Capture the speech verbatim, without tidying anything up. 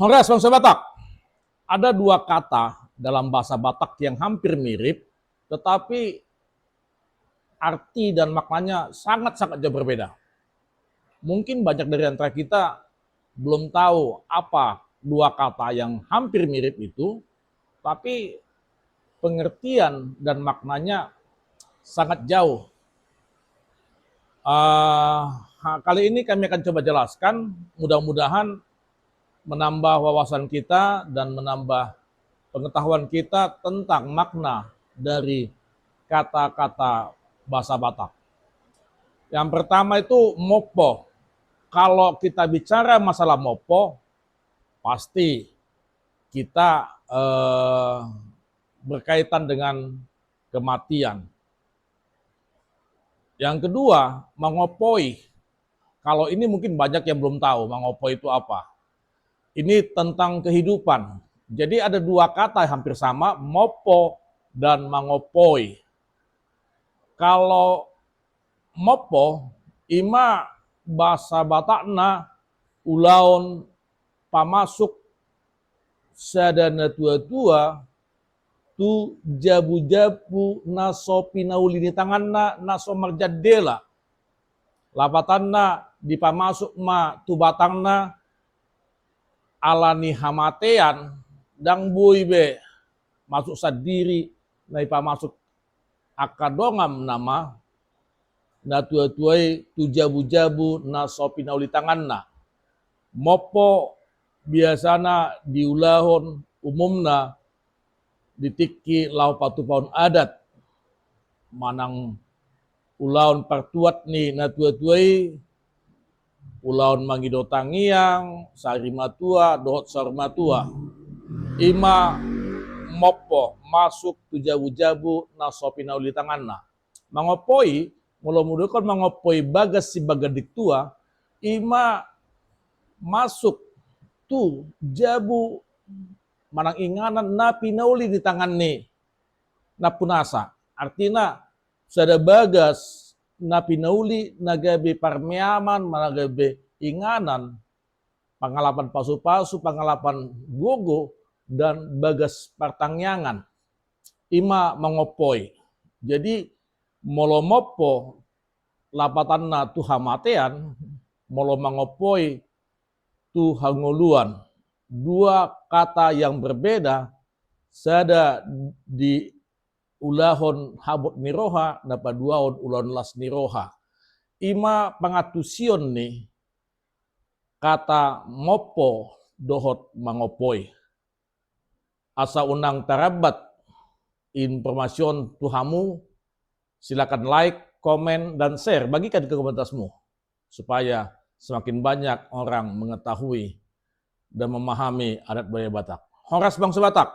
Horas bangsa Batak. Ada dua kata dalam bahasa Batak yang hampir mirip, tetapi arti dan maknanya sangat-sangat jauh berbeda. Mungkin banyak dari antara kita belum tahu apa dua kata yang hampir mirip itu, tapi pengertian dan maknanya sangat jauh. Ah, ha, kali ini kami akan coba jelaskan, mudah-mudahan menambah wawasan kita dan menambah pengetahuan kita tentang makna dari kata-kata bahasa Batak. Yang pertama itu mompo. Kalau kita bicara masalah mompo, pasti kita, eh, berkaitan dengan kematian. Yang kedua, mangompoi. Kalau ini mungkin banyak yang belum tahu, mangompoi itu apa. Ini tentang kehidupan. Jadi ada dua kata yang hampir sama, mompo dan mangompoi. Kalau mompo, ima bahasa Batakna ulaon pamasuk sada na tua-tua tu jabu-jabu na so pinauli ni tanganna na so marjandela. Lapatanna dipamasuk ma tu batangna ala ni hamatean, ndang boi be masuk sandiri, na dipamasuk angka dongan nama na tua-tua i tu jabu-jabu na so pinauli tanganna. Mompo biasana diulahon umumna di tingki laho patupaon adat manang ulaon partuat ni na tua-tua i, ulaon mangido tangiang, sari matua dohot saur matua. Ima mompo masuk tu jabu-jabu na so pinauli tanganna. Mangompoi, molo mudokon mangompoi bagas si baganding tua, ima masuk tu jabu manang inganan na pinauli ni tangan ni nampunasa. Artina sada bagas na pinauli na gabe parmeaman, na gabe inganan, pangalapan pasu-pasu, pangalapan gogo, dan bagas partangiangan. Ima mangompoi. Jadi molo mompo lapatanna tu hamatean, molo mangompoi tu hangoluan. Dua kata yang berbeda, sada diulahon habot ni roha, na paduahon ulaon las ni roha. Ima pangantusion ni kata mompo dohot mangompoi. Asa unang tarambat informasi on tu hamu, silakan like, komen, dan share, bagikan ke komunitasmu, supaya semakin banyak orang mengetahui dan memahami adat budaya Batak. Horas bangsa Batak.